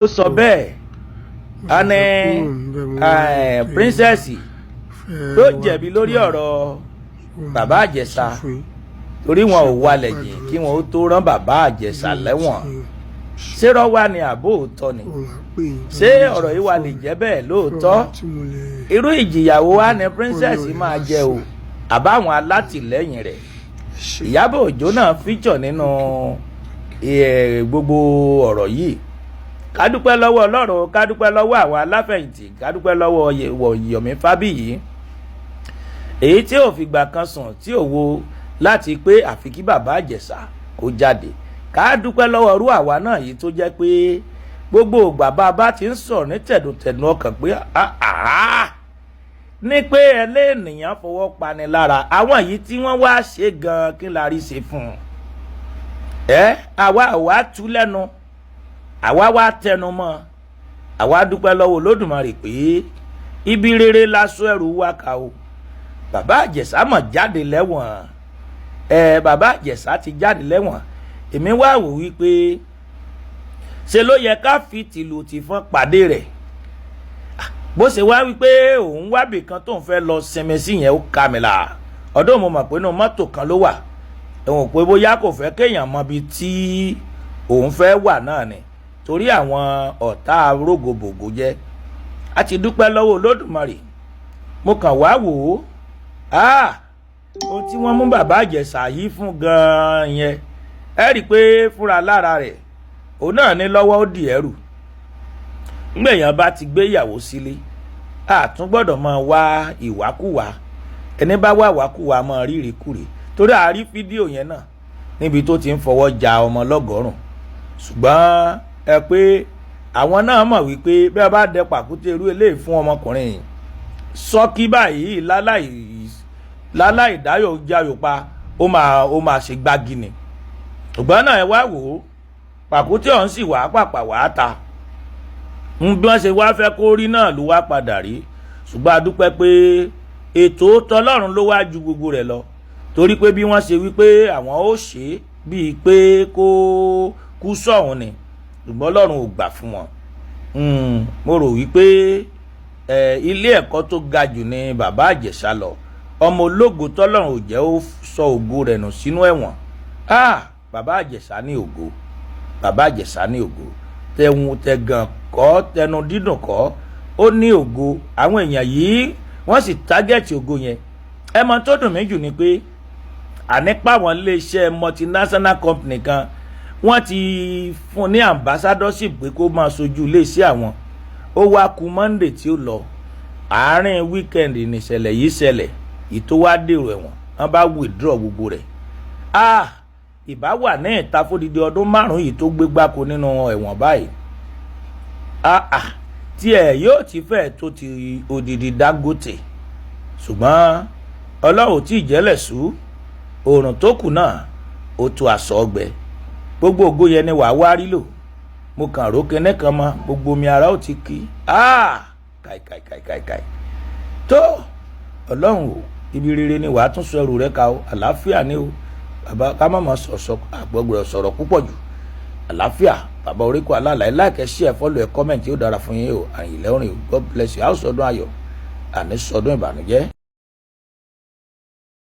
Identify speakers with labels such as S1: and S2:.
S1: Ló sọ bẹ́ẹ̀.
S2: Mo
S1: A
S2: sì
S1: ní
S2: fẹ́ kúrò níbẹ̀, mo wá rí pé
S1: Princess
S2: fẹ́
S1: ló
S2: wá
S1: jẹ̀bi lórí
S2: tí
S1: ọ̀rọ̀
S2: mo
S1: Bàbá Ìjẹ̀ṣà,
S2: sọ fún yín.
S1: torí wọn ò walẹ̀ jìn kí wọn ó tó rán Bàbá Ìjẹ̀ṣà lẹ́wọ̀n. Ṣé rọ́wà ni àbó òótọ́ ni?
S2: Ó máa pè yín tó
S1: Ṣé
S2: bá
S1: ọ̀rọ̀
S2: ti
S1: yìí wà lè
S2: fún
S1: jẹ́ bẹ́ẹ̀ lóòótọ́?
S2: ọ̀rọ̀ tí mo lè
S1: Irú ìjìyàwó wa ni Princess
S2: Orí
S1: máa jẹ o, àbáwọn alátìlẹ́yìn rẹ̀?
S2: Ṣe.
S1: Ìyábọ̀ Òjó náà fíjọ nínú gbogbo ọ̀rọ̀ yìí. Ká dúpẹ́ lọ́wọ́ Ọlọ́run, ká dúpẹ́ lọ́wọ́ àwọn aláfẹ̀yìntì, ká dúpẹ́ lọ́wọ́ Yomi Fábíyì, èyí tí ò fìgbà kan sùn tí ò wo láti pé àfi kí Bàbá Ìjẹ̀ṣà kó jáde. Ká dúpẹ́ lọ́wọ́ irú àwa náà yìí tó jẹ́ pé gbogbo ìgbà bá a bá ti ń sọ̀rọ̀ ní tẹ̀dùntẹ̀dùn ọkàn pé àá ní pé ẹlẹ́nìyàn fọwọ́ pani lára àwọn yìí tí wọ́n wá ṣe gan-an, kí la rí ṣe fún un? Ẹ àwa ò wá tú lẹ́nu, àwa wá tẹnu mọ́. Àwa dúpẹ́ lọ́wọ́ Olódùmarè pé ibi rere lásọ ẹrù wa kà o. Bàbá Ìjẹ̀ṣà mọ̀ jáde lẹ́wọ̀n. Ẹ Bàbá Ìjẹ̀ṣà ti jáde lẹ́wọ̀n. Èmi wá wò wípé ṣe ló yẹ ká fi tìlù tìfọn pàdé rẹ̀. Bó ṣe wá wípé òun wábì kan tóun fẹ́ lọ sinmi sí yẹn, ó ka mi là ọdún. Mo mọ̀ pé inú mọ́tò kan ló wà, òun pé bóyá kò fẹ́ kéèyàn mọ ibi tí òun fẹ́ wà náà ni, torí àwọn ọ̀tá rógòbògò jẹ́. A ti dúpẹ́ lọ́wọ́ Olódùmarè. Mo kàn wá wò ó, ohun tí wọ́n mú Bàbá Ìjẹ̀ṣà yìí fún gan-an yẹn, ẹ rí i pé fúnra lára rẹ̀ òun náà ní lọ́wọ́, ó dì ẹrù. Ngbẹ̀yàn bá ti gbé ìyàwó sílé, àtún gbọ́dọ̀ máa wá ìwákùwà. Ẹni bá wá ìwákùwà máa rírí kúrè, torí a rí fídíò yẹn náà níbi tó ti ń fọwọ́ ja ọmọ lọ́gọ́rùn. Ṣùgbọ́n ẹ pé àwọn náà mọ̀ wípé bí wọ́n bá dẹ pàkúté irú eléyìí fún ọmọkùnrin yìí sọ́kí báyìí, láláì láláì dáyò jayò pa, ó máa ṣe gbági ni. Ṣùgbọ́n náà, ẹ wá wò ó, pàkúté ọ̀hún sì wà pàpà wà á ta ń bí wọ́n ṣe wá fẹ́ kó rí náà ló wá padà rí. Ṣùgbọ́n a dúpẹ́ pé ètò tọlọ́run ló wá ju gbogbo rẹ̀ lọ, torí pé bí wọ́n ṣe wí pé àwọn ó ṣe é bíi pé kó kú sọ̀hún ni, ṣùgbọ́n Ọlọ́run ò gbà fún wọn. Mo rò wípé ilé ẹ̀kọ́ tó ga jù ní Bàbá Ìjẹ̀ṣà lọ. Ọmọ ológo tọ́lọ́run ò jẹ́ ó sọ ògo rẹ̀ nù sínú ẹ̀wọ̀n. Ah, Bàbá Ìjẹ̀ṣà ní ògo, Bàbá Ìjẹ̀ṣà ní ògo. Tẹ̀hún tẹ̀gàn kọ́, tẹnu dídùn kọ́, ó ní ògo. Àwọn èèyàn yìí, wọ́n sì target ògo yẹn. Ẹ mọ tó dùn mí jù ni pé ànípa àwọn iléeṣẹ́ multinational company kan, wọ́n ti fún ní ambassadorship pé kó máa sojú iléeṣẹ́ àwọn. Ó wá ku Monday tí ó lọ, àárín weekend nìṣẹ̀lẹ̀ yìí ṣẹlẹ̀ yìí tó wá dèrò ẹ̀wọ̀n. Wọ́n bá withdraw gbogbo rẹ̀. Ah, ìbá wà ní ìta fódìdí ọdún 5 yìí tó gbé gbáko nínú ẹ̀wọ̀n báyìí. Ah ah, tí ẹ̀ yóò ti fẹ́ tó ti odidi Dangote. Ṣùgbọ́n Ọlọ́run tí ìjẹ́lẹ̀ sú oòrùn tó kù náà, ó tó aṣọ ọgbẹ. Gbogbo ògo yẹn ni wàá wá rí lò. Mo kàn ró kinní kan mọ gbogbo omi ara ó ti kí. Ah, kai kai kai kai kai, tó Ọlọ́run o, ibi rere ni wàá tún sọ ẹrù rẹ ká o. Àlàáfíà ni o, bàbá. Ká má má sọ̀sọ̀ àgbọ̀gbọ̀rọ̀ sọ̀rọ̀ púpọ̀ jù. Àlàáfíà, bàbá oríkọ̀ alálàá. Ẹ like, share, follow, ẹ comment, yóò dára fún yín o. Àyìnlẹ́ orin. God bless you. A ó sọdún ayọ̀, àní sọdún ìbànújẹ́.